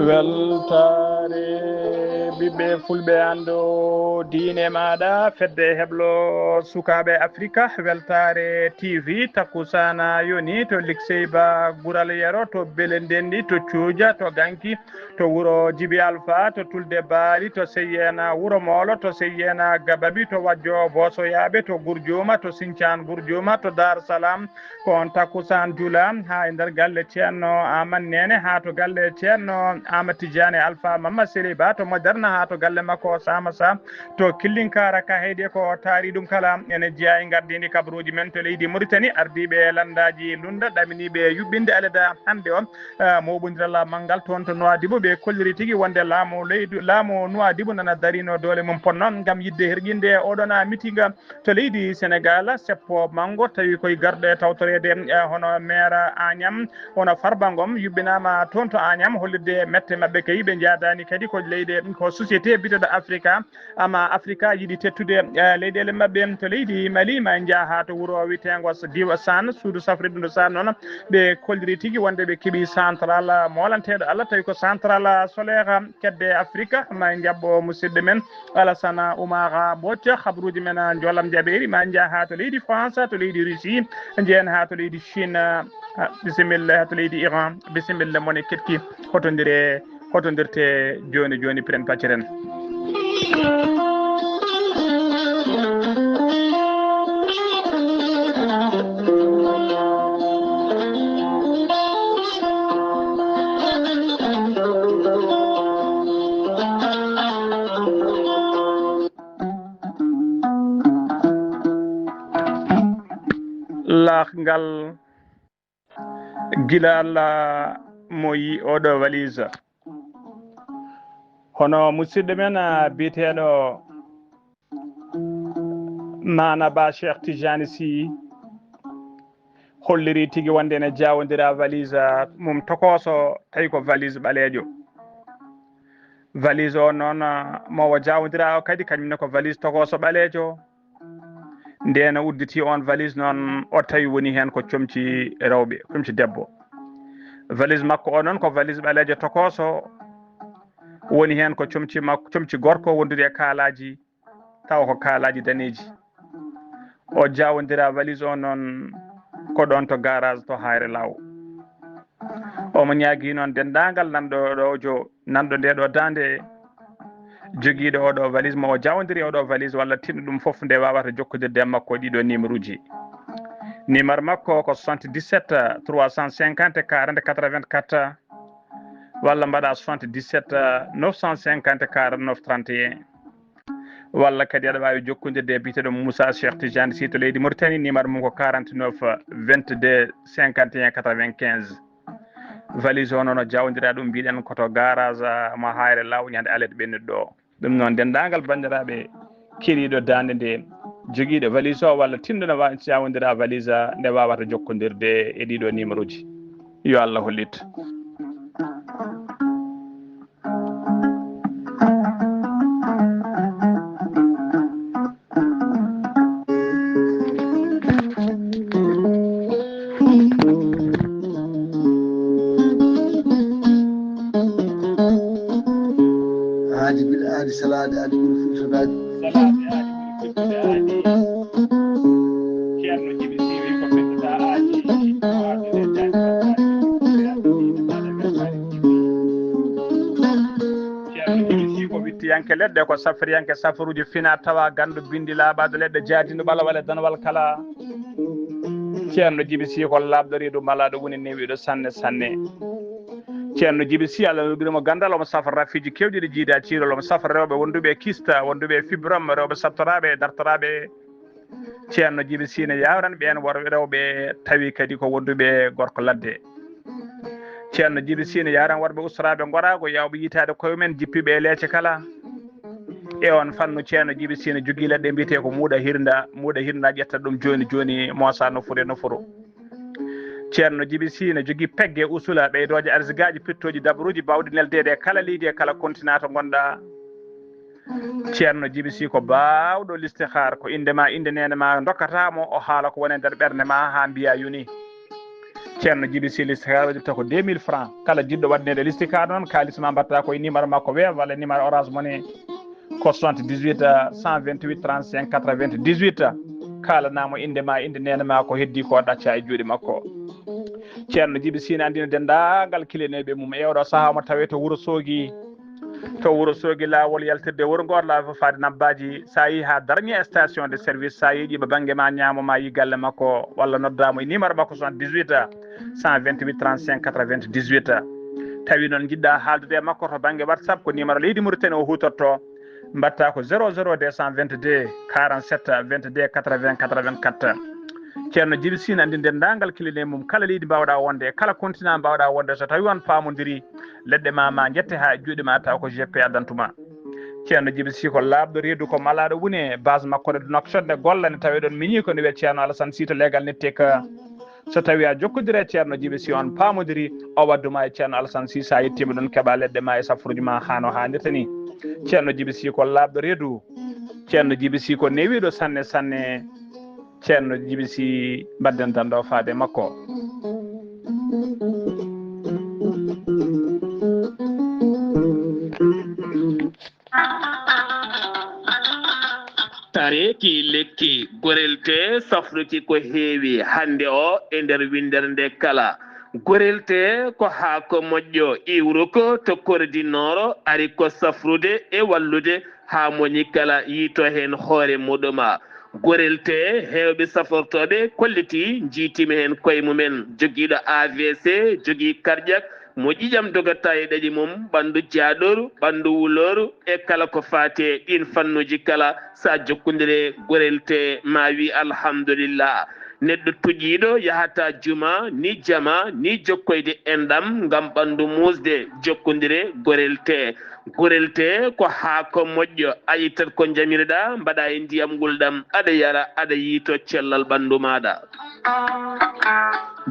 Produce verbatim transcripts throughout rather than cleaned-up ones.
Weltaare ɓiɓɓe fulɓe, anndo diine maaɗa, fedde heblo sukaaɓe Afrika, Weltaare T V, takkusaana yoni to Likseyba Gural Yero, to Bele Ndenndi, to Cuuja, to Ganki, to wuro Jibi Alfa, to Tulde Baali, to Seyyeena Wuro Moolo, to Seyyeena Gababi, to Wajjo Boosoyaaɓe, to Gurjuuma, to Sincaan Gurjuuma, to Daar Salaam, ko on takkusaan jula haa e nder galle Ceerno Aman Neene, haa to galle Ceerno Aman Tijjaani Alfa Mamma Seli Ba, to Moderna, haa to galle makko Saama Sa, to Killinkaara. Ka heyde ko taari ɗum kala ene jeyaa e ngardiindi kabaruuji men to leydi Muritani, ardiiɓe lanndaaji Lunda ɗaminiiɓe yuɓɓinde alada hannde o, eh, mooɓondiral manngal toon to Nuwaadibu. Ɓe kolliri tigi wonde laamu leydu, laamu Nuwaadibu nana darino doole mum ponno ngam yiɗde herƴinde oɗon mitinga to leydi Senegaal, seppo manngo, tawi koye garɗe tawtoreede, eh, hono maire Agnam, hono Farba Ngom yuɓɓinaama toon to Agnam, hollirde mette maɓɓe kay ɓe njaadaani kadi ko leyɗe, ko société biteɗo Africa, ama Africa yiɗi tettude, eh, leyɗeele maɓɓe to leydi Mali, ma en njaha to wuro wiyeteengo s-, diwa San, suudu safrirdu ndu San noon, ɓe kolliri tigi wonde ɓe keɓi central moolanteeɗo Allah, tawi ko central solaire kedde Afrika. Ma en njaɓɓo musidɗo men Alasana Oumara Mbodj, habruuji men, ah, njoolam jaɓeeri, ma en njaha to leydi France, to leydi Russie, njehen haa to leydi Chine, ah, bisimilla, haa to leydi Iran, bisimilla, mone ketki, hotondire, hotondirte jooni jooni, piren pacciren. Laakngal gila Allah mo yi oɗo valise. Hono musidɗo men, ah, biyeteeɗo Maana Ba Cheikh Tijani Sy holliri tigi wonde ene jawondira valise, ah, mum tokoso, tawi ko valise ɓaleejo. Valise o noon, ah, mo o jawondira o kadi, kañum ne ko valise tokoso ɓaleejo. Ndeen o udditi oon valise noon, o tawi woni heen ko comci rewɓe, comci debbo. Valise makko o noon ko valise ɓaleejo tokoso, woni heen ko comci makko, comci gorko wondude e kaalaaji, tawa ko kaalaaji daneeji. O jawondira valise o noon ko ɗoon to garage to Hayre Law. Omo ñaagii noon denndaangal nanɗo ɗo jo-, nanɗo ndee ɗo daande, jogiiɗo oɗo valise, mo o jawondiri oɗo valise walla tinno ɗum fof, nde waawata jokkondirde e makko e ɗiɗo numéro uji. Numéro makko ko soixante-dix-sept trois cent cinquante quarante quatre-vingt-quatre, walla mbaɗa soixante-dix-sept neuf cent cinquante quarante-neuf trente et un. Walla kadi aɗa waawi jokkondirde e biyeteeɗo Moussa Cheikh Tijani Sy to leydi Mauritanie, numéro mum ko quarante-neuf vingt-deux cinquante et un quatre-vingt-quinze. Valise o noon o jawondira ɗum, mbiɗen ko to garage, ah, mo Hayre Law, ñande alet ɓennuɗo ɗo. Ɗum noon, denndaangal banndiraaɓe keɗiiɗo daande nde, jogiiɗo valise o walla tinno no wa-, jawondira valise, nde waawata jokkondirde e ɗiɗo numéro uji. Yo Allah hollit. Haadi bil aadi salaade aadi ɓuri fulfenaade. Ceerno Jibi Sy wi ko ɓettuɗaa aadi. Ceerno Jibi Sy ko wittiyanke leɗɗe, ko safriyanke safruuji fina tawa, ganndo binndi laaɓaade leɗɗe, jaadiino ɓalawal e danwal kala. Ceerno Jibi Sy ko laaɓɗo reedu malaaɗo, woni newiiɗo sanne sanne. Ceerno Jibi Sy, Allah nodiri mo ganndal, omo safra rafiiji keewɗi ɗi jiida ciirol, omo safra rewɓe wonduɓe e kista, wonduɓe e fibrome, rewɓe sattoraaɓe e dartoraaɓe. Ceerno Jibi Sy ne yawran ɓeen worɓe rewɓe tawi kadi ko wonduɓe gorko ladde. Ceerno Jibi Sy ne yawran worɓe ustoraaɓe ngoraagu, yawɓe yitaade koye mumen, jippiiɓe e leece kala. E on fannu, Ceerno Jibi Sy ne jogii leɗɗe mbiyetee ko muuɗa hirnda, muuɗa hirnda ƴetta ɗum jooni jooni, moosa nofuru e nofuru. Ceerno Jibi Sii ne jogii pegge usula ɓeydooje arsigaaji pittooji dabaruuji baawɗi neldeede e kala leydi e kala kontinaa to ngonɗaa. Ceerno Jibi Sii ko baawɗo listihaar, ko innde ma, innde neene ma ndokkata mo, o haala ko woni e nder ɓernde ma haa mbiya yoni. Ceerno Jibi Sii listihaar waɗirta ko deux mille francs. Kala jiɗɗo waɗaneede listihaar noon, kaalis ma mbaɗta ko e numéro makko Wave walla numéro Orange Money. Ko soixante-dix-huit, cent vingt-huit, trente-cinq, quatre-vingt-dix-huit. Kaalanaa mo innde ma, innde neene ma, ko heddii ko ɗacca e juuɗe makko. Ceerno Jibi Sii ne anndina denndaangal kiliyanɓe mum e oɗo sahaa mo tawee to Wuro Soogi. To Wuro Soogi, laawol yaltirde Wuro Ngor, laawol faade Nabbaaji, so a yehii haa dernière station de service, so a yiɗi mo bannge ma ñaamo ma yi galle makko, walla noddaa mo e numéro makko soixante-dix-huit, cent vingt-huit, trente-cinq, quatre-vingt-dix-huit. Tawi noon njiɗɗa haaldude e makko to bannge WhatsApp, ko numéro leydi Mauritanie o huutorto. Mbaɗta ko zéro zéro deux cent vingt-deux quarante-sept vingt-deux quatre-vingts quatre-vingt-quatre. Ceerno Jibi Sii ne anndi denndaangal kiliyanɓe mum kala leydi mbaawɗa wonde, e kala continent mbaawɗa wonde, so tawi on paamondirii, leɗɗe ma, ma njette haa e juuɗe ma, taw ko G P addantuma. Ceerno Jibi Sii ko laaɓɗo reedu, ko malaaɗo wune, base makko ne Nouakchott, nde golla ne tawe ɗon miñi ko ne wiyee Ceerno Alassane Sii to leegal nettek. So tawi a jokkondire e Ceerno Jibi Sii, on paamondiri, o wadduma e Ceerno Alassane Sii, so a yettiima ɗon keɓa leɗɗe ma e safruuji ma haa no haanirta ni. Ceerno Jibi Sii ko laaɓɗo reedu. Ceerno Jibi Sii ko newiiɗo sanne sanne. Ceerno Jibi Sii, mbadden dan ɗo faade makko. Tareeki lekki gorel tee safruki ko heewi hannde o e nder winndere nde kala. Gorel tee ko haako moƴƴo iwruko to Koridinooro, ari ko safrude e wallude haa moñi kala yiito heen hoore muɗuma. Gorel tee heewɓe safortooɓe kollitii, njiitiima heen koye mumen, jogiiɗo A V C, jogii karƴak, mo ƴiƴam dogata e ɗaɗi mum, ɓanndu jaaɗooru, ɓanndu wulooru, e kala ko faati e ɗiin fannuuji kala, so a jokkondire gorel tee, ma wi alhamdulillah. Neɗɗo tuƴiiɗo yahata juma, ni jama, ni jokkoyde enɗam ngam ɓanndu muusde, jokkondire gorel tee. Gorel tee ko haako moƴƴo, a ittat ko njamirɗa, mbaɗa e ndiyam ngulɗam, aɗa yara, aɗa yiito cellal ɓanndu maaɗa.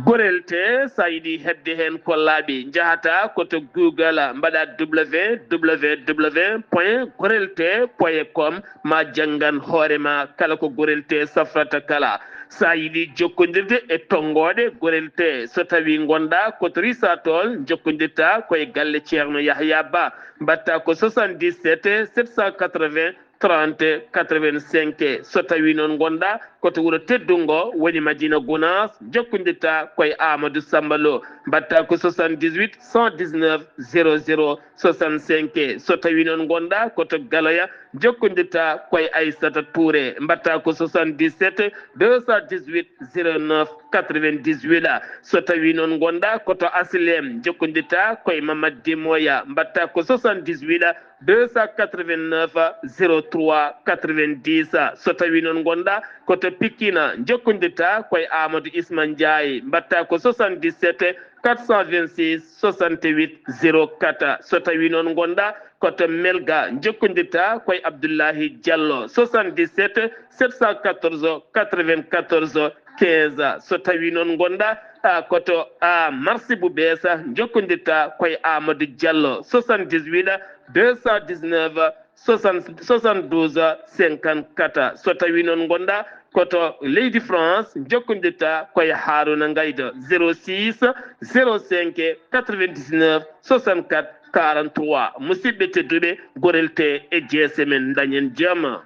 Gorel tee, so a yiɗi heɓde heen ko laaɓi, njahata ko to Google, mbaɗa W W W point gorel tee point com, ma janngan hoore ma kala ko gorel tee safrata kala. So a yiɗi jokkondirde e tonngooɗe gorel tee, so tawii ngonɗa ko to Risatol, njokkondirta ko e galle Ceerno Yahya Ba, mbaɗta ko soixante-dix-sept sept cent quatre-vingts trente quatre-vingt-cinq. So tawii noon ngonɗa ko to wuro teddungo, woni Madina Gunaas, njokkondirta ko e Amadou Samba Lo, mbaɗta ko soixante-dix-huit cent dix-neuf zéro zéro soixante-cinq. So tawii noon ngonɗa ko to Galoya, njokkondirta ko e Aissata Touré, mbaɗta ko soixante-dix-sept deux cent dix-huit zéro neuf quatre-vingt-dix-huit. So tawii noon ngonɗa ko to Asilem, njokkondirta ko e Mamad Demoya, mbaɗta ko soixante-dix-huit deux cent quatre-vingt-neuf zéro trois quatre-vingt-dix. So tawii noon ngonɗa ko to Pikine, njokkondirta ko e Amadou Isma Ndiaye, mbaɗta ko soixante-dix-sept quatre cent vingt-six soixante-huit zéro quatre. So tawii noon ngonɗa ko to Melga, njokkondirta ko e Abdoulahi Diallo, soixante-dix-sept sept cent quatorze quatre-vingt-quatorze quinze. So tawii noon ngonɗa, a, ko to, a, Marché bu Bees, njokkondirta ko e Amadou Diallo, soixante-dix-huit deux cent dix-neuf soixante, soixante-douze cinquante-quatre. So tawii noon ngonɗa ko to leydi France, njokkondirta ko e Harouna Ngaydo, zéro six zéro cinq quatre-vingt-dix-neuf soixante-quatre quarante-trois. Musidɓe tedduɓe, gorel tee e jeese men, dañen jam.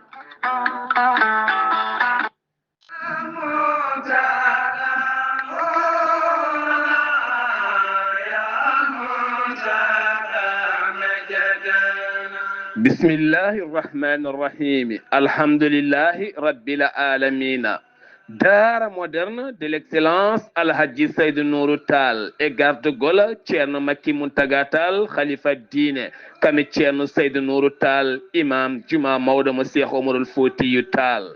Bismillahi rahmani rahimi. Alhamdulillahi rabbil alamina. Daara moderne de l'excellence Alhaji Seydou Nourou Tall e gardagol Ceerno Makki Mountaga Tall, khalifa diine, kame Ceerno Seydou Nourou Tall, imam juma mawɗo mo Cheikh Omarul Foutiyou Tall.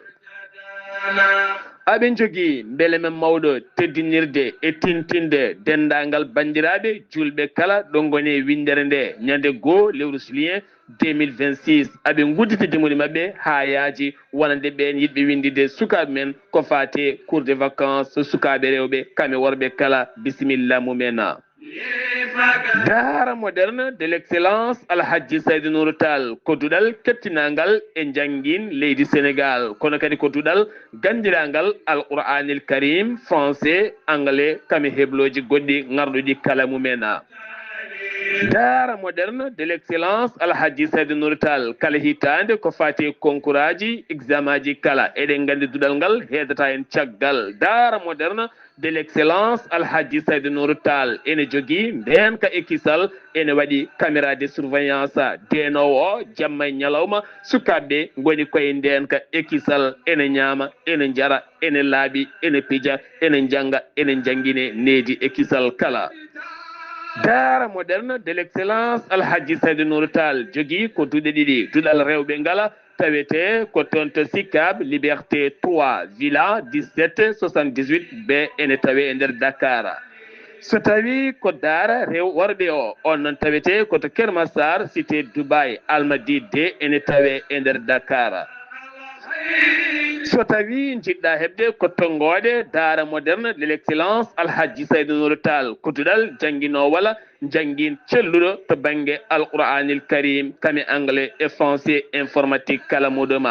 Aɓe njogii mbele men mawɗo teddinirde e tintinde denndaangal banndiraaɓe juulɓe kala ɗo ngoni e winndere nde ñande goo lewru juillet deux mille vingt-six. Aɓe nguddita dimori maɓɓe haa yaaji wonande ɓeen yiɗɓe winnditde sukaaɓe men ko faati e cours de vacances sukaaɓe rewɓe kam e worɓe kala. Bisimilla mumen. Daara moderne de l'excellence Alhajji Saydu Nuuru Taal ko duɗal kettinangal e njanngiin leydi Senegaal, kono kadi ko duɗal ganndirangal Alqur'aanil Kariim, français, anglais, kam e heblooji goɗɗi ŋarɗuɗi kala mumen. Daara moderne de l'excellence Alhajji Saydu Nuuru Taal, kala hitaande ko faati e konkuraaji, examenaaji kala. Eɗen nganndi duɗal ngal heedata en caggal. Daara moderne de l'excellence Alhajji Saydu Nuuru Taal ene jogii ndeenka e kisal, ene waɗi caméra de surveillance. Deenoowo o, jamma e ñalawma, sukaaɓe ɓe ngoni koye ndeenka e kisal, ene ñaama, ene njara, ene laaɓi, ene pija, ene njannga, ene njanngine needi e kisal kala. Daara moderne de l'excellence Alhajji Saydu Nuuru Taal jogii ko duɗe ɗiɗi, duɗal rewɓe ngala, tawetee ko toon to Sicap Liberté trois, villa dix-sept soixante-dix-huit B, ene tawee e nder Dakar. So tawii ko daara rew worɓe o, on noon tawetee ko to Keur Massar, cité Dubaï, Almadies deux, ene tawee e nder Dakar. So tawii njiɗ-ɗaa heɓde ko tonngooɗe daara moderne de l'excellence Alhajji Saydu Nuuru Taal, ko duɗal jannginoowo walla njanngin celluɗo to bannge Alqur'aanil Kariim, kam e anglais e français, informatique kala muɗum.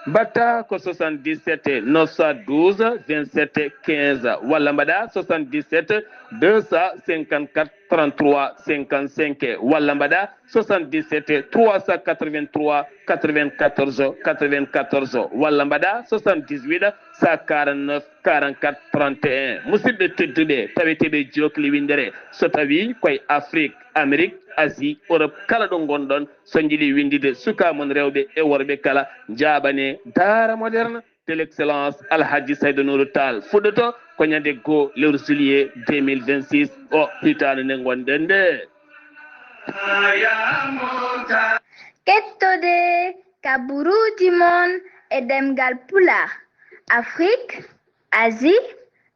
Mbaɗtaa ko soixante-dix-sept neuf cent douze vingt-sept quinze, walla mbaɗaa soixante-dix-sept deux cent cinquante-quatre trente-trois cinquante-cinq, walla mbaɗaa soixante-dix-sept trois cent quatre-vingt-trois quatre-vingt-quatorze quatre-vingt-quatorze, walla mbaɗaa soixante-dix-huit cent quarante-neuf quarante-quatre trente et un. Musidɓe tedduɓe, taweteeɓe jookli winndere, so tawii koye Afrik, Amerik, Asie, Europe, kala ɗo ngonɗon, so njiɗi winnditde sukaa mon rewɓe e worɓe kala, njaaɓane Daara Moderne de l'excellence Alhajji Saydu Nuuru Taal. Fuɗɗoto ko ñande goo lewru juillet deux mille vingt-six o, hitaande nde ngonɗen nde. Kettode kabaruuji mon e ɗemngal Pulaar, Afrik, Asie,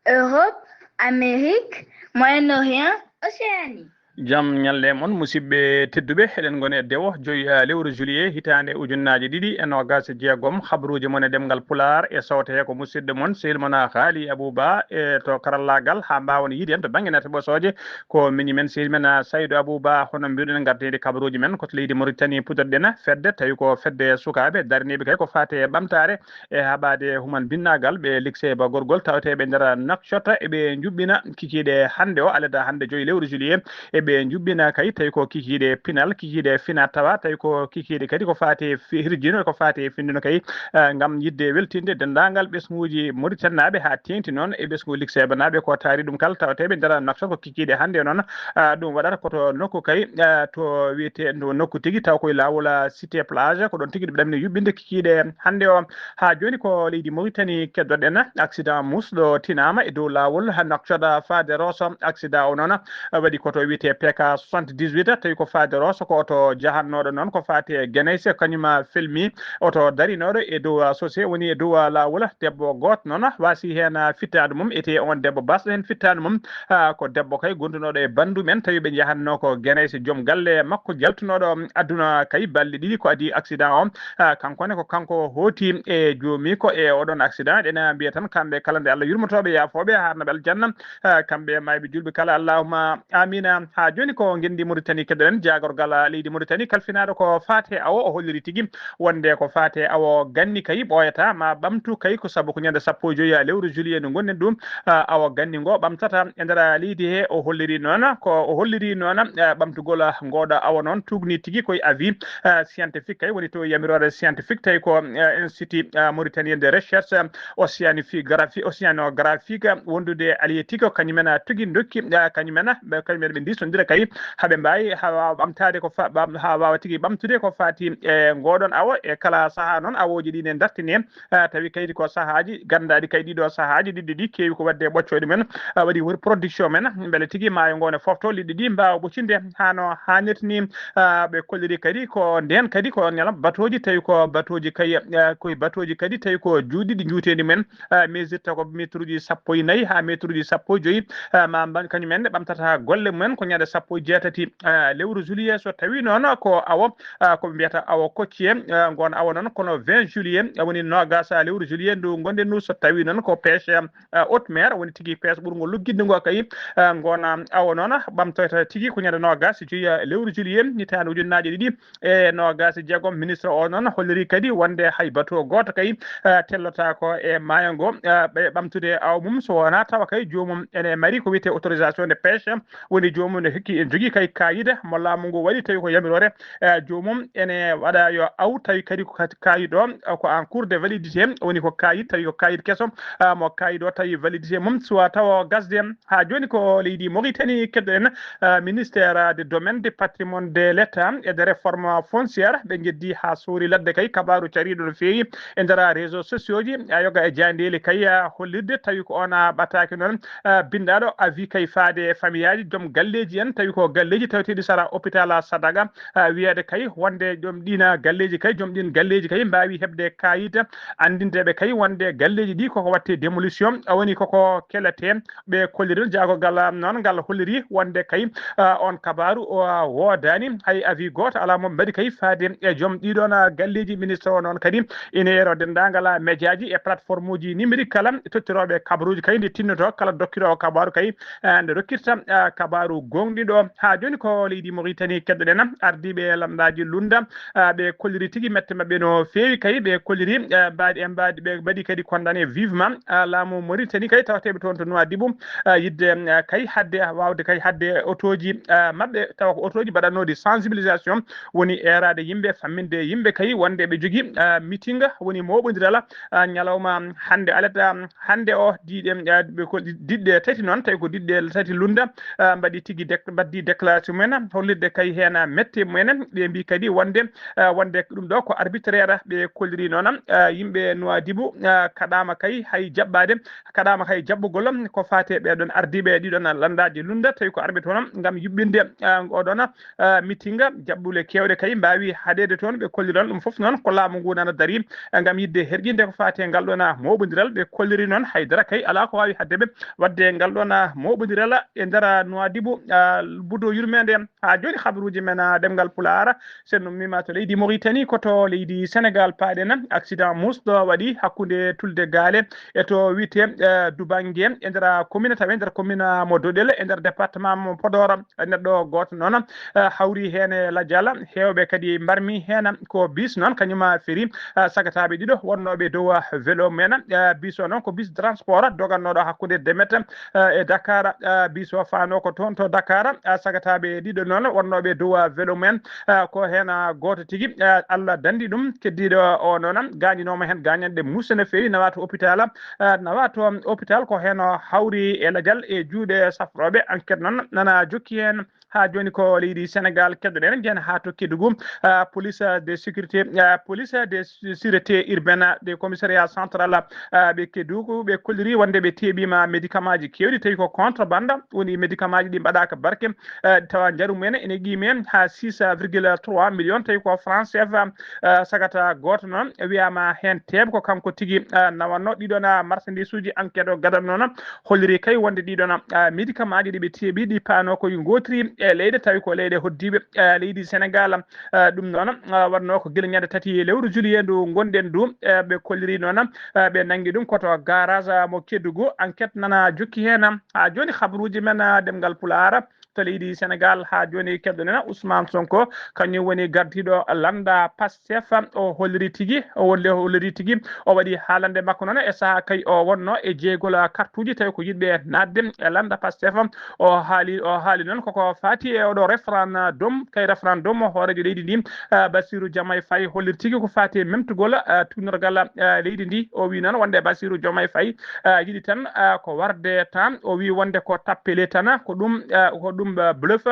Europe, Amérique, Moyen-Orient, Océanie. Jam ñalle mon, musidɓe tedduɓe. Eɗen ngoni e dewo joyi, eh, lewru juillet hitaande ujunnaaji ɗiɗi e noogaas e jeegom. Habaruuji mon e ɗemngal Pulaar e sowte he ko musidɗo mon, sehil mon, Haali Abuu Ba, e to karallaagal, haa mbaawon yiide en to bannge nate ɓosooje. Ko miñi men, sehil men, ah, Saydu Abuu Ba. Hono mbiruɗen, ngarteyde kabaruuji men ko to leydi Mauritanie puɗɗorɗen. Fedde, tawi ko fedde sukaaɓe daraniiɓe kay ko faati e ɓamtaare e haɓaade human binnaagal, ɓe Likseba Gorgol, taweteeɓe nder Nouakchott, eɓe njuɓɓina kikiiɗe hannde o, alada hannde joyi lewru juillet, eɓe njuɓɓina kay, tawi ko kikiiɗe pinal, kikiiɗe fina tawa, tawi ko kikiiɗe kadi ko faati e fi-, hirjino, ko faati e finndino kay, eh, ngam yiɗde weltinde denndaangal ɓesnguuji Mauritanie naaɓe, haa teeŋti noon e ɓesngu Likseba naaɓe. Ko taari ɗum kala, taweteeɓe nder Nouakchott ko kikiiɗe hannde o noon, ah, ɗum waɗata ko to nokku kay, ah, to wiyetee ndu nokku tigi, taw koye laawol, ah, Cité Plage, ko ɗoon tigi ɓe ɗamini yuɓɓinde kikiiɗe hannde o. Haa jooni ko leydi Mauritanie keddorɗen. Accident musɗo tinaama e dow laawol Nouakchott faade Rosso. Accident o noon waɗi ko to wiyetee P K soixante-dix-huit, tawi ko faade Rosso, ko oto jahannooɗo noon ko faati e Guénice, kañum felmi oto darinooɗo e dow, ah, sosé, woni e dow, ah, laawol. Debbo gooto noon waasi heen, ah, fittaandu mum, etee oon debbo baasɗo heen fittaandu mum, ah, ko debbo kay gondunooɗo e banndu men, tawi ɓe njahannoo ko Guénice. Joom galle makko jaltunooɗo aduna kay balɗe ɗiɗi ko adii accident o, ah, kanko ne ko kanko hooti e joomi ko e oɗon accident. Eɗen mbiya tan kamɓe kala nde Allah yurmotooɓe, yaafooɓe, haarnaɓe aljanna, ah, kamɓe maayɓe juulɓe kala, allahumma amina. Haa jooni ko ngenndi Mauritanie keɗoɗen, jaagorgal leydi Mauritanie kalfinaaɗo ko faati e awo, o holliri tigi wonde ko faati e awo ganni kay ɓooyataa ma ɓamtu kay, ko sabu ko ñande sappo e joyi lewru juillet ndu ngonɗen ɗum, ah, awo ganni ngo ɓamtata e nder leydi he. O holliri noon ko, o holliri noon, ah, ɓamtugol ngooɗo awo noon tuugni tigi koye avis, ah, scientifique kay, woni to yamiroore scientifique, tawi ko, ah, Institut, ah, Mauritanien de Recherche Océanographique, Océanographique wondude Halieutique, kañum en tigi ndokki, ah, kañum en ɓe, kañum en ɓe ndiso ɓamtira kay, haɓe mbaawi haa waawa ɓamtaade ko fa-, ɓam-, haa waawa tigi ɓamtude ko faati e ngooɗon awo. E kala sahaa noon, awooji ɗi ne ndartini, eh, tawi kaydi ko sahaaji ganndaɗi kay ɗiɗo sahaaji ɗiɗi ɗi keewi ko waɗde ɓoccooɗe men, eh, waɗi woni production men, mbele tigi maayo ngo ne fofto liɗɗi ɗi mbaawa ɓoccinde haa no haanirta ni. Eh, ɓe kolliri kadi ko ndeen kadi ko ñalam batooji, tawi ko batooji kay, eh, koye batooji kadi tawi ko juuɗi ɗi njuuteendi men, eh, mesirta ko métre uji sappo e nayi haa métre uji sappo e joyi, eh, ma mbaɗ kañum en ne ɓamtata golle mumen ko ñande sappo e jeetati, eh, lewru juillet. So tawi noon ko awo, eh, ko ɓe mbiyata awo kocciye, eh, ngoon awo noon kono vingt juillet, eh, woni noogas lewru juillet ndu ngonɗen ndu. So tawi noon ko pêche, eh, haute mer, woni tigi pêche ɓurngol luggitde ngo kay, eh, ngoon awo noon ɓamtoyta tigi ko ñande noogas e joyi, eh, lewru juillet, hitaande ujunnaaje ɗiɗi e noogas e jeegom. Ministre o noon holliri kadi wonde hay bateau gooto kay, eh, tellotaako e maayo ngo, eh, ɓe ɓamtude awo mum so wonaa tawa kay joomum ene mari ko wiyetee autorisation de pêche, woni joomum ne hokki, ene jogii kay kaayit mo laamu ngu waɗi tawi ko yamiroore, eh, joomum ene waɗa yo aw tawi kadi ko kadi kaayit o, eh, ko en cours de validité, woni ko kaayit tawi ko kaayit keso, eh, mo kaayit o tawi validité mum suwa tawa gasde. Haa jooni ko leydi Mauritanie keɗɗo en, eh, ministère de domaine, de patrimoine de l'État et de réforme foncière, ɓe njeddi haa soori ladde kay kabaaru cariiɗo no feewi e nder réseau sociaux ji, a yoga e jaandeeli kay, a hollirde tawi ko on a ɓataake noon, a binndaaɗo avis kay faade e famiyaaji joom galleeji en, tawi ko galleeji taweteeɗi sara hôpital a Sadaga, a wiyeede kay wonde joom ɗiin galleeji kay, joom ɗiin galleeji kay mbaawi heɓde kaayit anndindeɓe kay wonde galleeji ɗi koko watte démolition, a woni koko kelete. Ɓe kolliri jaagogal, ah, noon ngal holliri wonde kay, ah, on kabaaru o, ah, woodaani. Hay avis gooto alaa mo mbaɗi kay faade e joom ɗiɗon, ah, galleeji. Ministre o noon kadi ina yeero denndaangal, ah, mejaaji e plateforme uji numérique kala tottirooɓe kabaruuji kay nde tinnoto kala dokkiroowo kabaaru kay, ah, nde rokkirta, ah, kabaaru gooŋɗiiɗo. Haa jooni ko leydi Mauritanie keɗɗoɗen, ardiiɓe lanndaaji lunda, ah, ɓe kolliri tigi mette maɓɓe no feewi kay, ɓe kolliri, ah, mbaadi e mbaadi, ɓe mbaɗi kadi condamné vivement, ah, laamu Mauritanie kay tawateeɓe toon to Nouadhibou, ah, yidde, ah, kay hadde waawde kay hadde otooji, ah, maɓɓe tawa ko otooji mbaɗannooɗi sensibilisation woni eeraade yimɓe, famminde yimɓe kay wonde ɓe jogii, ah, meeting woni mooɓondiral, ah, ñalawma hannde alet, ah, hannde o diiɗe, ah, ɓe ko diɗɗe tati noon tawi ko diɗɗe tati lunda, ah, mbaɗi tigi dek-, mbaɗdi déclaration mumen hollirde kay heen mette mumen. Ɓe mbi kadi wonde, ah, wonde ɗum ɗo ko arbitraire ɓe kolliri noon, ah, yimɓe Nouadhibou, ah, kaɗaama kay hay jaɓɓaade, kaɗaama hay jaɓɓugol ko faate ɓeɗon ardiiɓe ɗiɗon lanndaaji lunda tawi ko arɓe toon ngam yuɓɓinde, ah, oɗon, ah, meeting. Jaɓɓule keewɗe kay mbaawi haɗeede toon, ɓe kolliron ɗum fof noon ko laamu ngu nana darii, ah, ngam yiɗde herƴinde ko faate ngal ɗon, ah, mooɓondiral. Ɓe kolliri noon haydara kay alaa ko waawi haɗde ɓe waɗde ngal ɗon, ah, mooɓondiral e nder, ah, Nouadhibou, ah, budo yurmeende. Haa jooni habaruuji men, ah, ɗemngal Pulaar, so en ummiima to leydi Mauritanie, ko to leydi Sénégal paaɗen. Accident musɗo waɗi hakkunde Tulde Gaale e to wiyetee, eh, Dubange e nder commune, tawi e nder commune mo Doɗel e nder département mo Podor. Neɗɗo gooto noon, eh, hawri heen e lajal, heewɓe kadi mbarmi heen ko bis noon, kañum feri, eh, sagataaɓe ɗiɗo wonnooɓe dow, eh, vélo mumen. Eh, bis o noon ko bis transport dogannooɗo hakkunde Demet, eh, e Dakar. Eh, bis o faano ko toon to Dakar, eh, sagataaɓe ɗiɗo noon wonnooɓe dow, eh, vélo mumen. Ah, ko heen, ah, gooto tigi, ah, Allah danndi ɗum. Keddiiɗo o noon gaañinooma heen gaañanɗe muusɗe no feewi, nawaa to hôpital, ah, nawaa to hôpital. Ko heen o hawri e lajal e juuɗe safrooɓe. Enquête noon nana jokki heen. Haa jooni ko leydi Sénégal keɗɗoɗen, njehen haa to Kédougou. Ah, police de sécurité, ah, police de sûreté urbaine de commissariat central, ah, ɓe Kédougou, ɓe kolliri wonde ɓe teeɓiima médicament ji keewɗi, tawi ko contrebande woni médicament ji ɗi mbaɗaaka barke, eh, tawa njaru mumen ene qiime haa six virgule trois million, tawi ko franc C F A, eh, sagata gooto noon wiyaama heen teeɓ ko kanko tigi, eh, nawatno ɗiɗon, ah, marchandise uji. Enquête o gadano noon holliri kay wonde ɗiɗon, ah, médicament ji ɗi ɓe teeɓi ɗi paano ko ngootiri e leyɗe, tawi ko leyɗe hoddiiɓe, eh, leydi Sénégal. Eh, ɗum noon, ah, waɗno ko gila ñande tati e lewru juillet ndu ngonɗen ndu, eh, ɓe kolliri noon, eh, ɓe nanngi ɗum ko to garage, ah, mo Kédougou. Enquête nana jokki heen. Haa jooni habaruuji men, ah, ɗemngal Pulaar to leydi Sénégal. Haa jooni keɗɗoɗen Ousmane Sonko, kañum woni gardiiɗo lannda Pastef. O holliri tigi, o wolle-, holliri tigi, o waɗi haalande makko noon e sahaa kay o wonno e jeygol kartuuji tawi ko yiɗɓe naatde e lannda Pastef. O haali, o haali noon koko faati e oɗo référendum, kay référendum hooreejo leydi ndi, ah, Bassirou Diomaye Faye holliri tigi ko faati e memtugol, ah, tuugnorgal, ah, leydi ndi. O wi noon wonde Bassirou Diomaye Faye, ah, yiɗi tan, ah, ko warde tan. O wi wonde ko tappele tan, ko ɗum, ah, ko ɗum ɗum bluff,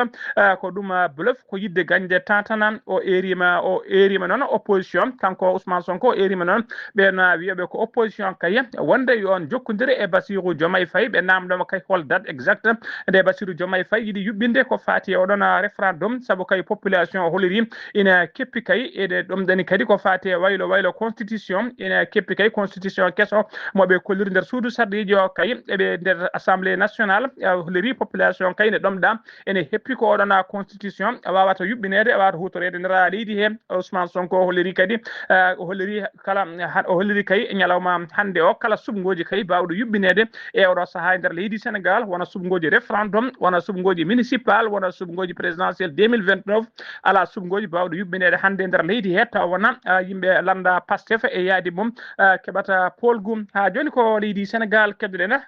ko ɗum bluff, ko yiɗde gañde tan tan. O erima o erima noon opposition, kanko Ousmane Sonko o erima noon ɓeen wiyooɓe ko opposition kay, wonde yo on jokkondire e Bassirou Diomaye Faye. Ɓe namdoma kay hol date exact nde Bassirou Diomaye Faye yiɗi yuɓɓinde ko faati e oɗon référendum, sabu kay population o holliri ina keppi kay. Ene ɗomɗani kadi ko faati e waylo waylo constitution, ene keppi kay constitution keso mo ɓe kolliri nder suudu sarɗiiji o kay, eɓe nder assemblée nationale, holliri population kay ne ɗomɗa. Ene heppi ko oɗon constitution wawata yuɓɓineede, wawata hutoreede nder leydi he. Ousmane Sonko o holliri kadi, o holliri kala o holliri kay ñalawma hannde o, kala suɓngooji kay bawɗo yuɓɓineede e oɗo sahaa e nder leydi Sénégal, wona suɓngooji référendum, wona suɓngooji municipal, wona suɓngooji présidentiel deux mille vingt-neuf. Ala suɓngooji bawɗo yuɓɓineede hannde nder leydi he, taw wona yimɓe lannda Pastef e yaadi mum keɓata polgu. Haa jooni ko leydi Sénégal keddoɗen,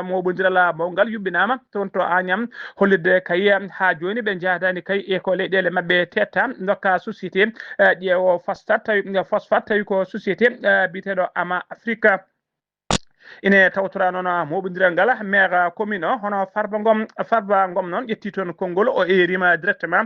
moɓondiral mawngal yuɓɓinaama toon to Agnam, hollitde kay haa jooni ɓe njahdaani kay e ko leyɗeele maɓɓe tetta ndokka société ƴeewo phosphate tawi, phosphate tawi ko société biyeteeɗo Ama Afrika. Ine tawtora noon moɓondiral ngal, maire commune o hono Farba Ngom, Farba Ngom noon ƴetti toon konngol, o erima directement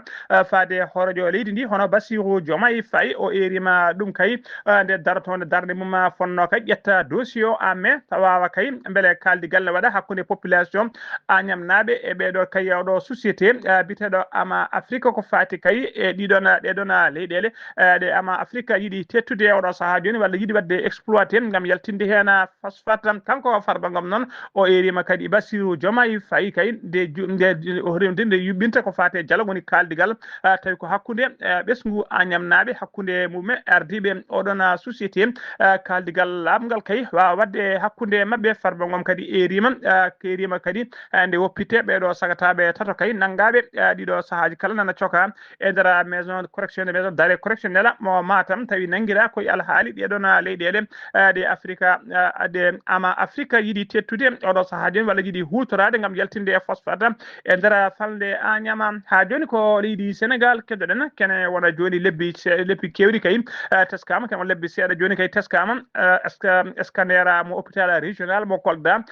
faade hoorejo leydi ndi hono Bassirou Diomaye Faye, o erima ɗum kay nde darotoonde darnde mum fonno kay ƴetta dossier o en main, tawawa kay mbele kaaldigal ne waɗa hakkunde population Agnamnaaɓe e ɓeeɗo kay oɗo société biyeteeɗo Ama Afrique, ko faati kay e ɗiɗon ɗeɗon leyɗeele ɗe Ama Afrique yiɗi teettude e oɗo sahaa jooni walla yiɗi waɗde exploité ngam yaltinde heen phosphate. Kanko Farba Ngom noon o erima kadi Bassirou Diomaye Faye kay nde nde nde yuɓɓinta ko faati e dialogue woni kaaldigal, tawi ko hakkunde ɓesngu Agnamnaaɓe, hakkunde mum e ardiiɓe oɗon société. Kaaldigal laaɓngal kay waawa waɗde hakkunde maɓɓe. Farba Ngom kadi erima, erima kadi nde woppitte ɓeeɗo sagataaɓe tato kay nanngaaɓe ɗiɗo sahaaji kala nana coka e nder maison correctionnelle, maison d'arrêt correctionnel mo Matam, tawi nanngiraa koye alhaali ɗeɗon leyɗeele ɗe Afrika, ɗe Ama Afrika yiɗi teettude oɗo sahaa jooni walla yiɗi huutoraade ngam yaltinde e phosphate e nder falnde Agnam. Haa jooni ko leydi Sénégal keddoɗen, kene wona jooni lebbi ce-, lebbi keewɗi kay teskaama, kene wona lebbi seeɗa jooni kay teskaama scanner mo hôpital régional mo Kolda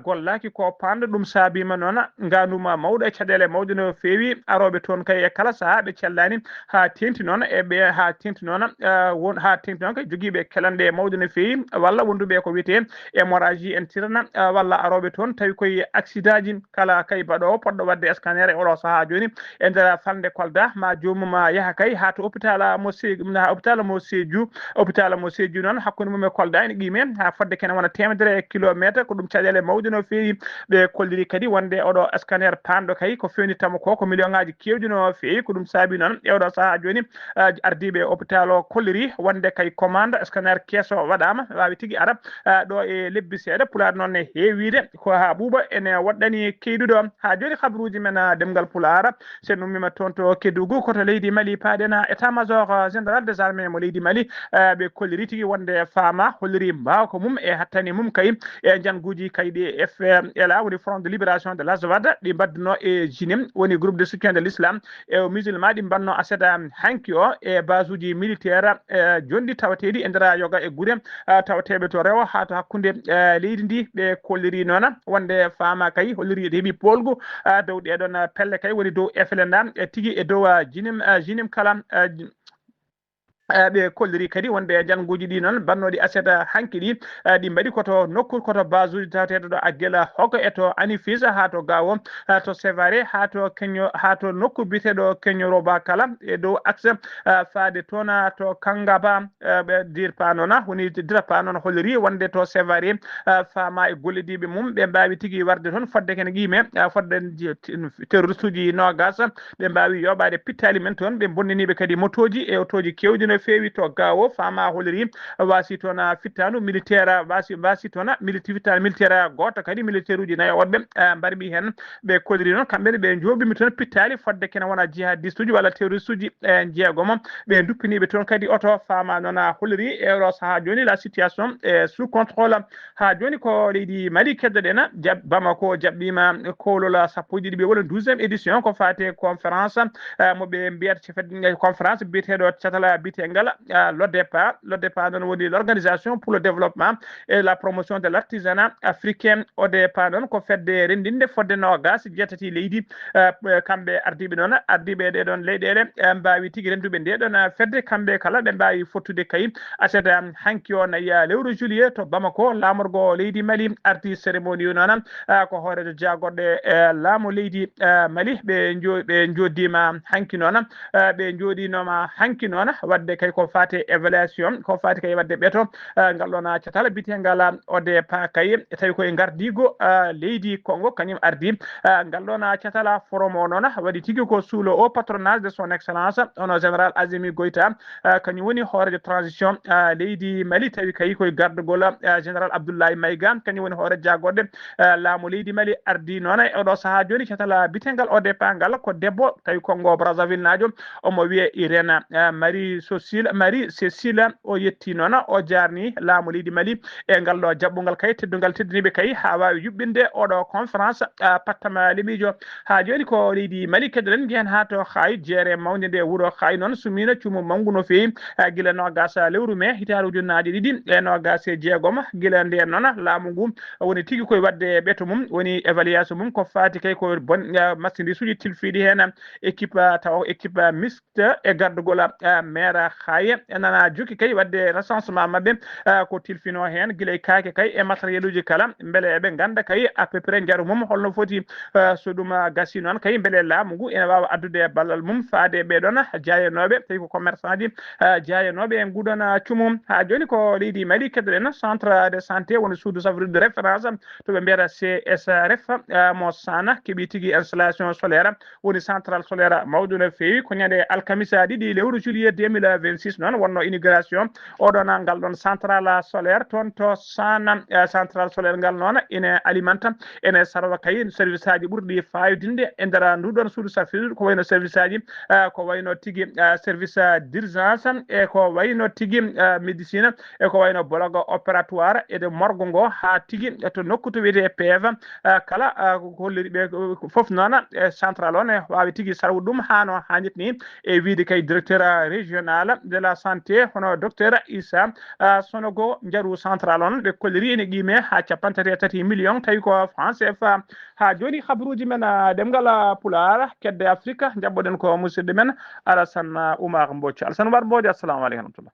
gollaaki ko panɗo. Ɗum saabiima noon ngaanduuma mawɗo e caɗeele mawɗe no feewi. Arooɓe toon kay e kala sahaa ɓe cellaani haa teeŋti noon e ɓe, haa teeŋti noon, won, haa teeŋti noon kay jogiiɓe kelanɗe mawɗe no feewi walla wonduɓe ko wiyetee hémorragie interne, walla arooɓe toon tawi koye accident ji. Kala kay baɗoowo poɗɗo waɗde scanner e oɗo sahaa jooni e nder falnde Kolda, ma joomum yaha kay haa to hôpital mo Se-, haa hôpital mo Sédhiou. Hôpital mo Sédhiou noon, hakkunde mum e Kolda ene qiime haa fodde kene wona teemedere kilomeeter. Ko ɗum caɗeele mawɗe no feewi. Ɓe kolliri kadi wonde oɗo scanner panɗo kay ko feewnittamo ko, ko million ŋaaji keewɗi no feewi. Ko ɗum saabi noon e oɗo sahaa jooni, ardiiɓe hôpital o kolliri wonde kay commande scanner keso waɗaama, waawi tigi ara ɗo e lebbi seeɗa. Pulaar noon ne heewiide ko haa ɓuuɓa ene woɗɗani keyduɗo. Haa jooni, habruuji men, ah, ɗemngal Pulaar, so en ummiima toon to Kédougou, ko to leydi Mali paaɗen, ah, état-major, ah, général des armées mo leydi Mali, ah, ɓe kolliri tigi wonde faama, holliri mbaawka mum e hattani mum kay e njannguuji kay ɗi F L A, woni Front de Libération de l'Azawad, ɗi mbaɗduno e JNIM, woni Groupe de Soutien de l'Islam et aux Musulmans, ɗi mbaɗno aset, ah, hanki o e basuuji militaire, eh, jonɗi tawateeɗi e nder yoga e gure, ah, tawateeɓe to rewo haa to hakkunde, eh, leydi ndi. Ɓe kolliri noon wonde faama kay holliri ene heɓi poolgu, ah, dow ɗeɗon, ah, pelle kay woni dow F L N A, eh, tigi e dow, ah, JNIM, ah, JNIM kala, ah, ji-, ah, ɓe kolliri kadi wonde njannguuji ɗi noon mbaɗnooɗi aset, ah, hanki ɗi, ah, ɗi mbaɗi ko to nokku, ko to basuuji tawateeɗo ɗo Aguel Hoc e to Anifis haa to Gao, ah, to Sévaré haa to Keño, haa to nokku biyeteeɗo Keñoroba kala e dow axe, ah, faade toon, ah, to Kangaba. Eh, ɓe dirpa noon, ah, woni dirpa noon holliri wonde to Sévaré, ah, faama e gollodiiɓe mum, ɓe mbaawi tigi warde toon fodde kene qiime, ah, fodde ji-, terroriste uji noogas, ɓe mbaawi yooɓaade pittaali men toon, ɓe bonniniiɓe kadi motooji e otooji keewɗi no feewi to Gao, faama holliri waasi toon, ah, fittaandu militaire, waasi, waasi toon, ah, militi-, fittaandu militaire gooto kadi, militaire uji nayo woɗɓe, ah, mbarmi heen. Ɓe kolliri noon, kamɓe ne ɓe njooɓiima toon pittaali fodde kene wona jihadiste uji walla terroriste uji, eh, jeegomo. Ɓe nduppiniiɓe toon kadi oto, faama noon, ah, holliri e oɗo sahaa jooni la situation est sous contrôle. Haa jooni ko leydi Mali keddoɗen, jab-, Bamako jaɓɓiima kowlol sappo e ɗiɗi ɓe woni douzième édition ko faati e conférence, eh, mo ɓe mbiyata, conférence biyeteeɗo catal, ah, biyetee ngal, ah, lodepa. Lodepa noon woni l'Organisation pour le Développement et la Promotion de l'Artisanat Africain. Odepa noon ko fedde renndinde fodde noogas jeetati leydi. Ah, kamɓe ardiiɓe noon, ardiiɓe ɗee ɗoon leyɗeele, ah, mbaawi tigi rennduɓe ndee ɗoon, ah, fedde. Kamɓe kala ɓe mbaawi fottude kay aset, ah, hanki o nayi, ah, lewru juillet to Bamako, laamorgo leydi Mali ardi cérémonie noon, ah, ko hooreejo jaagorɗe, eh, laamu leydi, eh, Mali. Ɓe njo-, ɓe njooɗiima hanki noon, eh, ɓe njooɗiinooma hanki noon waɗde kay ko faati évaluation, ko faati kay waɗde ɓeto, eh, ngal ɗoon catal biyeteengal, ah, ODEPA kay, tawi koye ngardiigu, ah, leydi Congo, kañum ardi, ah, ngal ɗoon catal. Forum o noon waɗi tigi ko sous le haut patronage de son excellence, hono général Azimi Goïta, ah, kañum woni hooreejo transition, ah, leydi Mali, tawi kay koye gardugol, ah, général Abdoulaye Maïga, kañum woni hooreejo jaagorɗe, ah, laamu leydi Mali. Ardi noon e oɗo sahaa jooni catal biyeteengal ODEPA ngal ko debbo, tawi Congo Brazzaville naajo, omo wiyee Irène, ah, Marie Cécile, Marie Cécile. O yetti noon, o jaarni laamu leydi Mali e ngal ɗo jaɓɓungal kay teddungal teddiniiɓe kay haa waawi yuɓɓinde oɗo conférence, ah, pattam lemiijo. Haa jooni ko leydi Mali keɗoɗen, njehen haa to Xaay, jeere mawnde nde wuro Xaay noon sumiino cumu manngu no feewi, ah, gila noogas lewru mee hitaande ujunnaaje ɗiɗi e noogas e jeegom. Gila ndeen noon laamu ngu woni tigi koye waɗde ɓeto mum, woni évaluation mum ko faati kay ko bon, ah, marchandise uji tilfiiɗi heen, équipe, ah, tawa équipe, ah, mixte e gardugol, ah, maire Xaay. En nana jokki kay waɗde recensement maɓɓe, ah, ko tilfinoo heen gila e kaake kay e matériel uji kala, mbele eɓe ngannda kay à peu près njaru mum holno foti. Eh, so ɗum, ah, gasii noon kay, mbele laamu ngu ene waawa addude ballal mum faade e ɓee ɗoon jaayanooɓe, tawi ko commerçant ji, ah, jaayanooɓe e nguɗon, ah, cumu. Haa jooni ko leydi Mali keɗoɗen, centre de santé, woni suudu safrirdu de référence to ɓe mbiyata C S R F, ah, mo Saana keɓi tigi installation solaire, woni central solaire mawɗo no feewi. Ko ñande alkamisa ɗiɗi lewru juillet deux mille vingt-six noon wonno inauguration oɗon ngal ɗoon central solaire toon to Saana. Eh, central solaire ngal noon ene alimenta, ene sarwa kay service aji ɓurɗi fayodinde e nder ndu ɗoon suudu safrirdu, ko wayno service aji, eh, ko wayno tigi, eh, service d'urgence, e ko wayno tigi, eh, médecine, e ko wayno bloc opératoire e de morgue ngo haa tigi to nokku to wiyetee P V. Eh, kala, eh, ko holliri ɓe, eh, fof noon, eh, central o ne waawi tigi sarwude ɗum haa no haanirta ni, e wiyde kay directeur régional de la santé, hono docteur Issa, ah, Sonogo. Njaru central on ɓe kolliri ene qiime haa cappanɗe tati e tati million, tawi ko franc C F A. Haa jooni, habruuji men, ah, ɗemngal, ah, Pulaar, kedde Afrika, njaɓɓoɗen ko musidɗo men Alassane, ah, Oumar Mbodj. Alassane Oumar Mbodj, assalamu aleykum wa rahmatullah.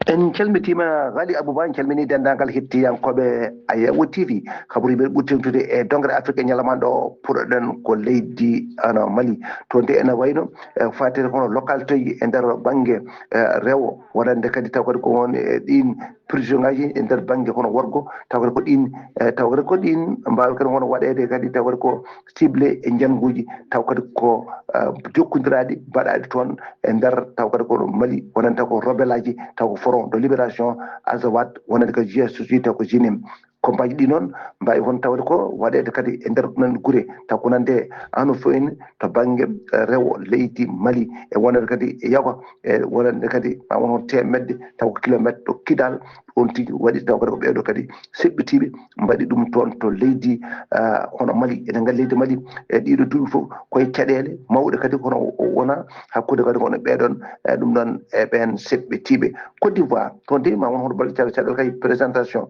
En calmitiima, Ghali Abouba, en calminii denndaangal hettiyankooɓe Ayawo T V. Habruuji men ɓuri teeŋtude e dongre Afrika e ñalawma ɗo, puɗɗoɗen ko leydi, ano, Mali. Toon de ene wayno, eh, fatere kono localité e nder bannge, eh, rewo, wonande kadi taw kadi ko won e ɗiin prison ngaji e nder bannge kono worgo, taw kadi ko ɗiin, eh, taw kadi ko ɗiin mbaawi kadi won waɗeede kadi taw kadi ko cible e njannguuji, taw kadi ko, eh, jokkondiraaɗi mbaɗaaɗi toon e nder, taw kadi ko Mali, wonande taw ko rebelle aji, taw ko Front de Libération Azawad, wonande ko G S S, taw ko G N I M. Campagne ɗi noon mbaawi hon tawde ko waɗeede kadi e nder nan gure, taw ko nande ano fof en to bannge, eh, rewo leydi Mali, e wonande kadi e yoga, e wonande kadi ma won hon teemedde taw ko kilomètre to Kidal. Ɗoon tigi waɗi taw kadi ko ɓeeɗo kadi seɓɓitiiɓe mbaɗi ɗum toon to leydi, ah, hono Mali. Eɗen nganndi leydi Mali e ɗiɗo duuɓi fof koye caɗeele mawɗe kadi kono o wona hakkunde kadi kono ɓeeɗon, eh, ɗum ɗoon e ɓeen seɓɓitiiɓe. Côte d'Ivoire, toon de ma won hono balɗe caɗeele, caɗeele kay présentation.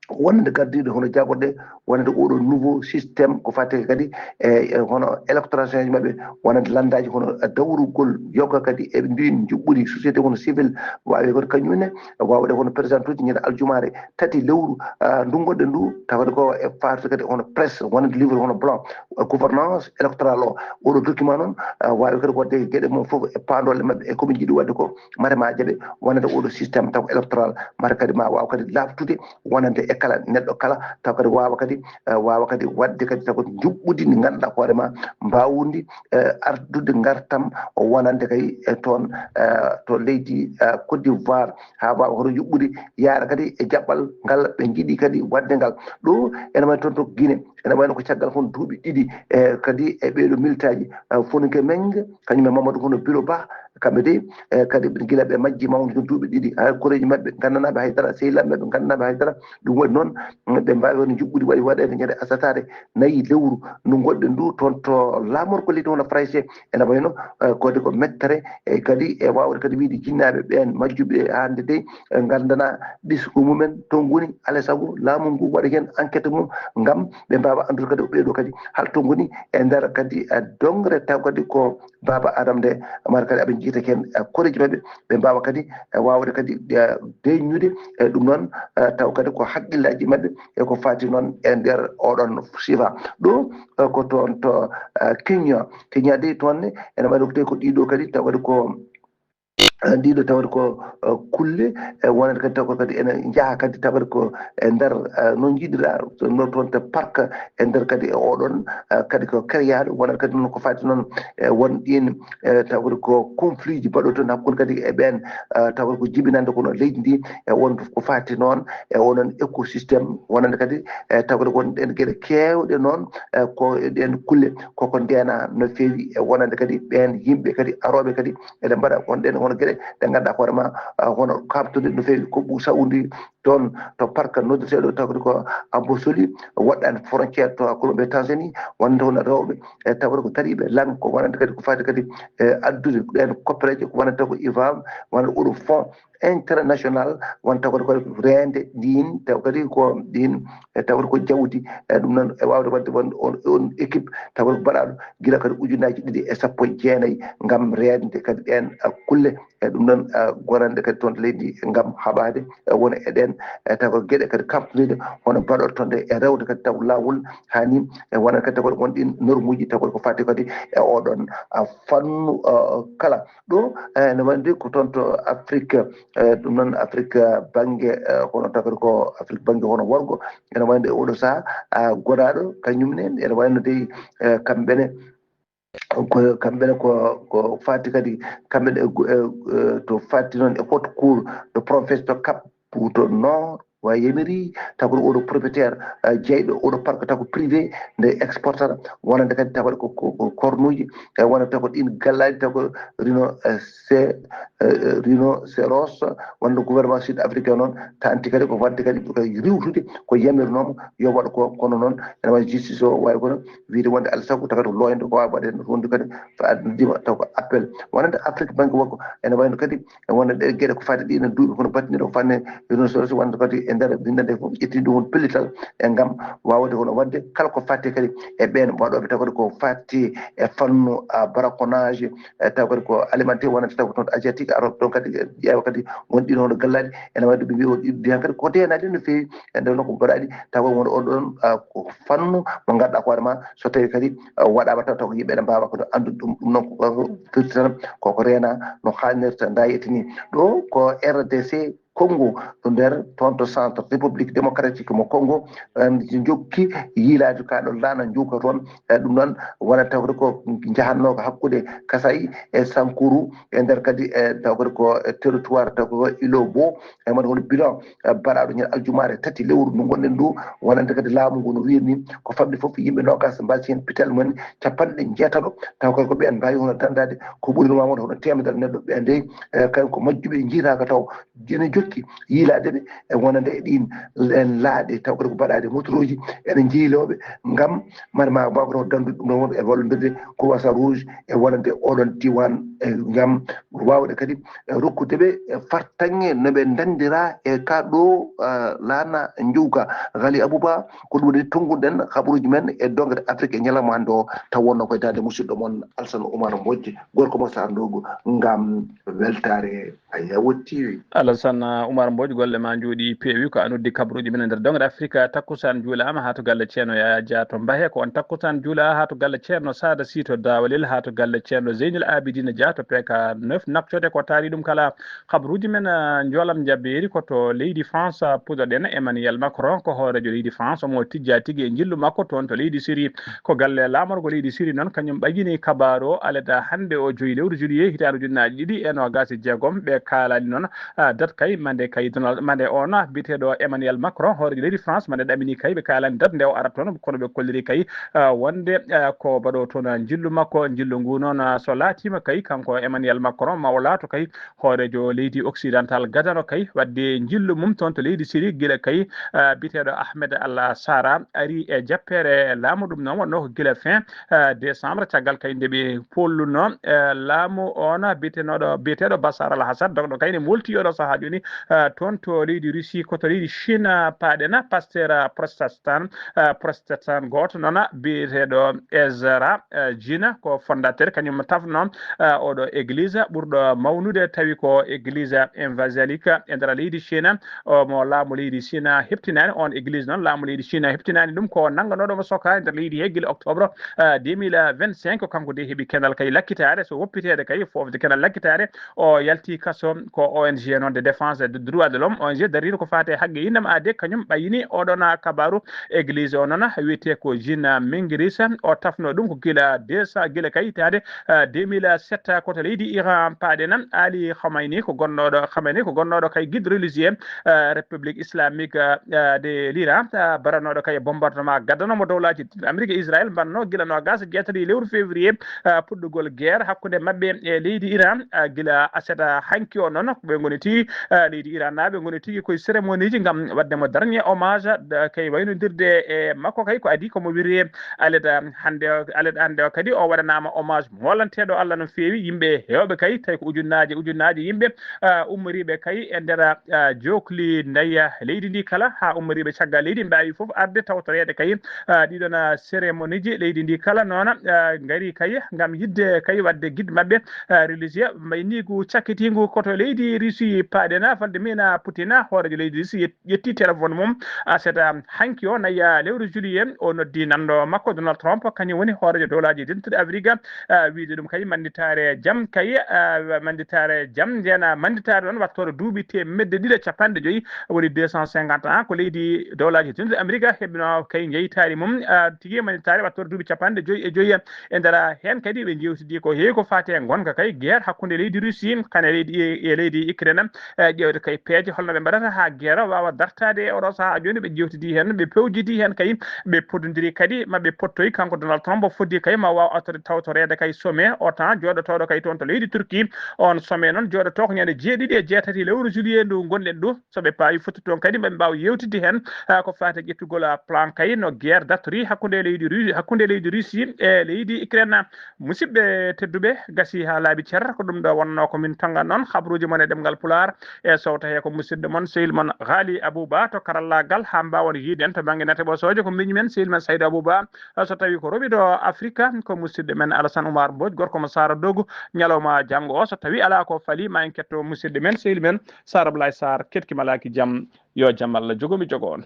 Wonande gardiiɗo hono jaagorɗe, wonande oɗo nouveau système ko faati kadi e, e hono électoration ji maɓɓe, wonande lanndaaji hono dawrugol yoga kadi e ndin njuɓɓudi société hono civil, waawi kadi kañum ne waawde hono présentuuji ñande aljumaare tati lewru, ah, ndu ngonɗen ndu, tawde ko e faati kadi hono presse, wonande livre hono blanc, eh, gouvernance électorale o. Oɗo document noon, ah, waawi kadi waɗde geɗe mum fof e paandolle maɓɓe e ko ɓe njiɗi waɗde ko, mate ma jaɓe wonande oɗo système taw électoral, mate kadi ma waaw kadi laaɓtude wonande e kala neɗɗo kala, taw kadi waawa kadi, eh, waawa kadi waɗde kadi taw kadi njuɓɓudi ndi ngannduɗaa hoore ma mbaawndi, eh, ardude ngartam o wonande kay e toon, eh, to leydi, eh, Côte d'Ivoire, haa waawa hoto yuɓɓude yaara kadi e jaɓɓal ngal ɓe njiɗi kadi waɗde ngal. Ɗo ene wayi toon to Guinée, ene wayno ko caggal hono duuɓi ɗiɗi e kadi e ɓeeɗo militaaji, Funke Meng, kañum e Mamadou Hono Bilo Ba, kamɓe de, e kadi gila ɓe majji mawni ko duuɓi ɗiɗi, ha koreeji maɓɓe nganndanaaɓe haydara, sehilaaɓe maɓɓe nganndanaaɓe haydara. Ɗum waɗi noon, ɓe mbaawi won njuɓɓudi waɗi waɗeede ñande asataare nayi lewru ndu ngonɗen ndu toon to laamorgo leydi hono Farayse. Ene wayno, eh, kode ko mettere, e kadi e waawde kadi wiyde jinnaaɓe ɓeen majjuɓe hannde de, eh, nganndanaa ɓesngu mumen to ngoni, alaa e sago laamu ngu waɗa heen enquête mum ngam ɓe mbaawa anndude kadi ɓeeɗo kadi hol to ngoni e nder kadi, eh, doŋre taw kadi ko Baaba Adama nde, mara kadi aɓe njiyta heen, eh, koreeji maɓɓe, ɓe mbaawa kadi, eh, waawde kadi, eh, deññude, eh, ɗum noon, eh, taw kadi ko hakkillaaji maɓɓe e ko faati noon e nder oɗon sifa. Ɗo, eh, ko toon to, eh, Kenya. Kenya de toon ne, ene waɗi ko tawi ko ɗiɗo kadi, taw kadi ko, eh, ɗiɗo tawata ko, eh, kulle, eh, wonata kadi taw kadi ene njaha kadi tawata ko e nder, eh, no njiɗira, no toon to parc e nder kadi e oɗon, eh, kadi ko créaɗo, wonata kadi noon ko faati noon, eh, won ɗin, eh, tawata ko conflit ji baɗo toon hakkunde kadi e ɓeen, eh, tawata ko jibinande kono leydi ndi, e won ko faati noon e onon écosystème, wonande kadi, eh, tawata ko ɗen geɗe keewɗe noon, eh, ko e ɗen kulle koko ndeena no feewi, e wonande kadi ɓeen yimɓe kadi arooɓe kadi eɗen mbaɗa on ɗen hono geɗe ɗe ngannduɗaa hoore ma, ah, hono kamtude no feewi ko ɓu sawndi toon to parc noddeteeɗo tawde ko Ambosoli, woɗɗaani frontière to hakkunde ɓe Tanzanie, wonande hono rewɓe, e tawde ko dariiɓe lan, ko wonande kadi ko faati kadi e addude ɗeen koppereeje, ko wonande ko ivam, wonande oɗo fonds international, won tawde ko reende ndin, taw kadi ko ɗin, e tawde ko jawdi, e ɗum noon e waawde waɗde won on, on équipe tawde ko mbaɗaaɗo gila kadi ujunnaaji ɗiɗi e sappo e jeenayi ngam reende kadi ɗeen, eh, kulle. E ɗum noon, eh, gorande kadi toon to leydi ngam haɓaade, eh, wona e ɗeen, eh, taw ko geɗe kadi kamtuɗe hono mbaɗortonde e rewde kadi taw laawol haani, e wona kadi taw ko won ɗin normuuji taw ko faati kadi e oɗon, ah, fannu, ah, kala. Ɗo, eh, no wandi ko toon to Afrique, eh, ɗum noon Afrique, eh, bannge, eh, hono taw ko Afrique bannge hono worgo, ene wayno e oɗo saha, ah, goraaɗo kañum ne, ene wayno dey, eh, kamɓe ne, ko, kamɓe ne ko, ko faati kadi, kamɓe ne e gu-, e, e, to faati noon e haute cour de province to Cap Puto Nord, wa yamiri, taw ko oɗo propriétaire, eh, jeyɗo oɗo parc taw ko privé, nde exportata, wonande kadi taw ko, ko, ko cornuji, e wonande taw ko ɗin gallaaji taw ko rhino, eh, se, eh, rhinocéros, wonande gouvernement sud africain noon, tanti kadi ko wadde kadi ko riwtude ko yamirnooma yo waɗ ko, kono noon ene waɗi justice o wawi kono wiyde wonde alaa sago tagata ko loyde ko wawi waɗe wonde kadi fa addima taw ko appel wonande Afrique banggue makko ene wayno kadi e wonde ɗe geɗe ko fati ɗi ene duuɓi kono battinɗe ko fanne rhinocéros wonde kadi e nder bindande fof ƴettini ɗum won pellital e ngam wawde kono wadde kala ko fatti kadi e ɓen waɗoɓe taw kadi ko fatti e fannu, ah, braconnage, e taw kadi ko alimentaire wonande taw ko toon asiatique aroɓe toon kadi ƴeewa kadi won ɗin hono gallaɗi ene wayde ɓe mbiya on ɗiɗi hen kadi ko denaɗi no feewi e nder nokku mbaɗaɗi taw kadi won oɗon, ah, ko fannu mo ganduɗa ko hoore ma so tawi kadi, ah, waɗama taw taw ko yimɓe ene mbawa kadi andude ɗum ɗum noon ko firti tan koko reena no hannirta dayete ni ɗo ko R D C Congo to nder toon to centre république démocratique mo Congo en jokki yiilaade ka ɗo laana njuuka toon e ɗum noon wona tawde ko njahatnooka hakkunde Kasai e Sankuru e nder kadi e tawde ko territoire taw ko Ilobo e mbaɗa hono bilan, eh, baɗaɗo ñande aljumaare tati lewru ndu gonɗen ndu wonande kadi laamu ngu no wiiri ni ko famɗi fof yimɓe nogas mbasi heen pital mumen capanɗe jeetato taw kadi ko ɓeen mbawi hono dandade ko ɓuri ma wonde hono temedere neɗɗo ɓe dey, eh, kañum ko majjuɓe jiitaka taw ene jokki yiilaade ɓe e wonande e ɗin en laaɗe taw kadi ko mbaɗaade motorooji ene njeylooɓe ngam mari ma mbawata dandude ɗum ɗon wonɓe e wallondirde Croissant Rouge e wonande oɗon diwan e ngam wawde kadi e rokkude ɓe e fartaŋŋe no ɓe dandira e ka ɗo, eh, laana njuuka. Ghali Abouba, ko ɗum woni tonnguɗen habaruuji men e dongre Afrique e ñalawma hannde o taw wonno koye daande musidɗo mon Alsan Oumar Mbodj gorko mo Sarndogu ngam weltaare. Ayawo T V. Alassane Oumar Mbodj, golle ma njooɗi peewi. Ko an uddi kabaruuji men e nder Dongre Afrika. Takkusaan juulaama haa to galle Ceerno Yaya Dia to Mbahe. Ko on takkusaan juulaa haa to galle Ceerno Sada Sy to Dawalel, haa to galle Ceerno Zeynil Abidina Dia to P K neuf. Naɓtode ko taari ɗum kala. Kabaruuji men, ah, Njoolam Njabeeri ko to leydi France, ah, puɗɗoɗen. Emmanuel Macron ko hooreejo leydi France, omo tijjaa tigi e njillu makko toon to leydi Syrie. Ko galle laamorgo leydi Syrie noon, kañum ɓagini kabaaru o aleda hannde o joyi lewru juillet hitaande ujunnaaji ɗiɗi e noogaas. nogas e jeegom. Ɓe kaalani noon, ah, dat kay mande kay Donald, mande on, ah, biyeteeɗo Emmanuel Macron, hooreejo leydi France, mande ɗamini kay, ɓe kaalani dat nde o arata toon, kono ɓe kolliri kay, ah, wonde, ah, ko baɗo toon, ah, njillu makko, njillu ngu noon, ah, so laatiima kay, kanko Emmanuel Macron, ma o laato kay hooreejo leydi occidental gadano kay, wadde njillu mum toon to leydi Syrie, gila kay, ah, biyeteeɗo Ahmed Al Sara ari e jappeere laamu, ɗum noon wonno ko gila fin, ah, décembre, caggal kay nde ɓe polluno, eh, laamu on biyeteenoɗo, biyeteeɗo Bashar Al Assad, dogɗo kay ne molti oɗo sahaa jooni, eh, toon to leydi Russie, ko to leydi Chine, ah, paaɗen, ah, pasteur, ah, protestant, ah, protestant gooto noon, ah, biyeteeɗo Ezra, eh, Jina, ko fondateur, kañum tafno, ah, oɗo église ɓurɗo mawnude, tawi ko église évangélique e nder leydi Chine, o mo laamu leydi Chine heɓtinaani. On église noon, laamu leydi Chine heɓtinaani ɗum, ko nannganooɗo mo soka e nder leydi he gila octobre, ah, deux mille vingt-cinq. Kanko de heɓi kenal kay lakkitaare, so woppiteede kay fofde kenal lakkitaare, o yalti kaso. Ko O N G noon de défense de droit de l'homme, O N G dariiɗo ko faati e haqqe innam aade, kañum ɓayini oɗon, ah, kabaru. Église o noon wiyetee ko Jina Mingirisa, o tafno ɗum ko gila deux cents, gila kay hitaande, ah, deux mille sept, ko to leydi Iran paaɗen. Ali Khamenei ko gonnooɗo, Khamenei ko gonnooɗo kay guide religieux, ah, République Islamique, ah, de l'Iran, ah, baranooɗo kay bombardement gaddano mo dowlaaji Amérique e Israël mbanno gila noogas e jeetati lewru février, ah, puɗɗugol guerre hakkunde maɓɓe e leydi Iran, ah, gila aset hanki o noon, ɓe ngoni tigi, ah, leydi Iran naaɓe ngoni tigi koye cérémonie ji ngam waɗde mo dernier hommage, da-, kay waynodirde e makko kay ko adi ko mo wiri alet, ah, hannde o, alet hannde o kadi o waɗanaama hommage molanteeɗo Allah no feewi, yimɓe heewɓe kay tawi ko ujunnaaje, ujunnaaje yimɓe, ah, ummoriiɓe kay e nder, ah, jokli ndaya leydi ndi kala, haa ummoriiɓe caggal leydi mbaawi fof arde tawtoreede kay, ah, ɗiɗon, ah, cérémonie ji leydi ndi kala noon, ah, ngari kay ngam yiɗde kay waɗde guide maɓɓe, ah, religieux, mbayniigu cakkitiingu ko to leydi Russie paaɗen, Vladimir Putin, hooreejo leydi Russie yet-, ƴetti téléphone mum, ah, seeɗa hanki o naya lewru juillet, o noddi nanndo makko Donald Trump, kañum woni hooreejo dowlaaji dentuɗi Afrique, ah, wiide ɗum kay manditaare jam kay, ah, manditaare jam, ndeen manditaare ɗoon wattoore duuɓi teemedde ɗiɗi e capanɗe joyi, woni deux cent cinquante ans, ko leydi dowlaaji dentuɗi Amerika heɓno kay njeytaari mum, ah, tigi manditaare wattoore duuɓi capanɗe joyi e joyi. E nder heen kadi ɓe njeewtidi ko heewi ko faati e ngonka kay guerre hakkunde leydi Russie kane leydi, e leydi Ukraine, eh, ƴeewde kay peeje holno ɓe mbaɗata haa guerre waawa dartaade e oɗo sahaa jooni. Ɓe njeewtidi heen, ɓe pewjidi heen kay, ɓe poddondiri kadi ma ɓe pottoy. Kanko Donald Trump o foddi kay ma waaw artude tawtoreede kay sommet OTAN jooɗotooɗo kay toon to leydi Turquie. On sommet noon jooɗotoo ko ñande jeeɗiɗi e jeetati lewru juillet ndu ngonɗen ndu. So ɓe paawi fotti toon kadi, ɓe mbaawa yewtidde heen, ah, ko faati e ƴettugol, ah, plan kay no guerre dartori hakkunde leydi Ru-, hakkunde leydi Russie e leydi Ukraine. Musidɓe tedduɓe, gasi haa laaɓi cer, ko ɗum ɗo wonnoo ko min tonngani noon habruuji mon e ɗemngal Pulaar. E sowta he ko musidɗo mon, sehil mon Ghali Abouba to karallaagal, haa mbaawon yiide en to bannge nate ɓosooje, ko miñi men sehil men Saydou Abouba. So tawi ko roɓiɗo Afrika, ko musidɗo men Alassane Oumar Mbodj, gorko mo Sara Dogo, ñalawma janngo o, so tawi alaa ko fali, ma en ketto musidɗo men, sehil men Sara Ablaye Sarr, ketki malaaki jam, yo jam Allah jogo mi jogo on.